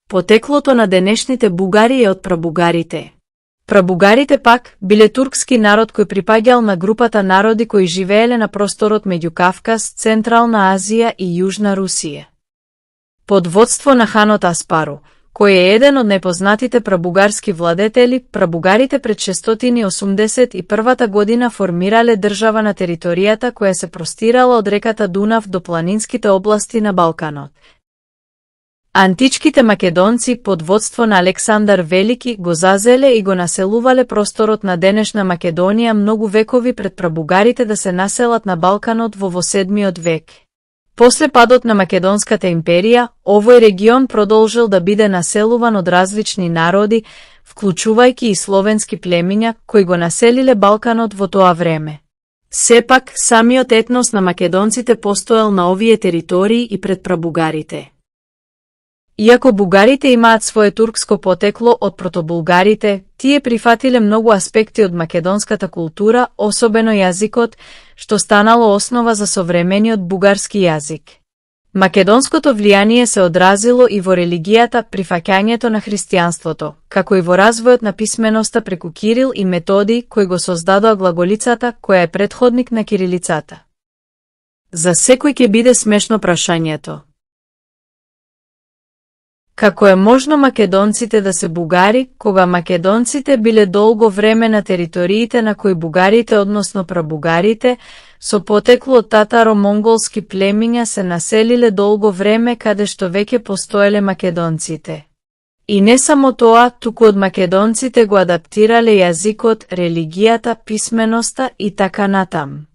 Потеклото на денешните бугари е од прабугарите. Прабугарите пак биле турски народ кој припаѓал на групата народи кои живееле на просторот меѓу Кавказ, Централна Азија и Јужна Русија. Под водство на ханот Аспару, кој е еден од најпознатите прабугарски владетели, прабугарите пред 681 година формирале држава на територијата која се простирала од реката Дунав до планинските области на Балканот. Античките македонци под водство на Александар Велики го зазеле и го населувале просторот на денешна Македонија многу векови пред прабугарите да се населат на Балканот во 7. век. После падот на Македонската империја, овој регион продолжил да биде населуван од различни народи, вклучувајќи и словенски племиња кои го населиле Балканот во тоа време. Сепак, самиот етнос на македонците постоел на овие територии и пред прабугарите. Иако бугарите имаат свое турско потекло од протобулгарите, тие прифатиле многу аспекти од македонската култура, особено јазикот, што станало основа за современиот бугарски јазик. Македонското влијание се одразило и во религијата, прифаќањето на христијанството, како и во развојот на писменоста преку Кирил и Методи, кои го создадоа глаголицата, која е претходник на кирилицата. За секој ќе биде смешно прашањето: како е можно македонците да се бугари, кога македонците биле долго време на териториите на кои бугарите, односно прабугарите, со потекло од татаро-монголски племиња се населиле долго време каде што веќе постоеле македонците. И не само тоа, туку од македонците го адаптирале јазикот, религијата, писменоста и така натам.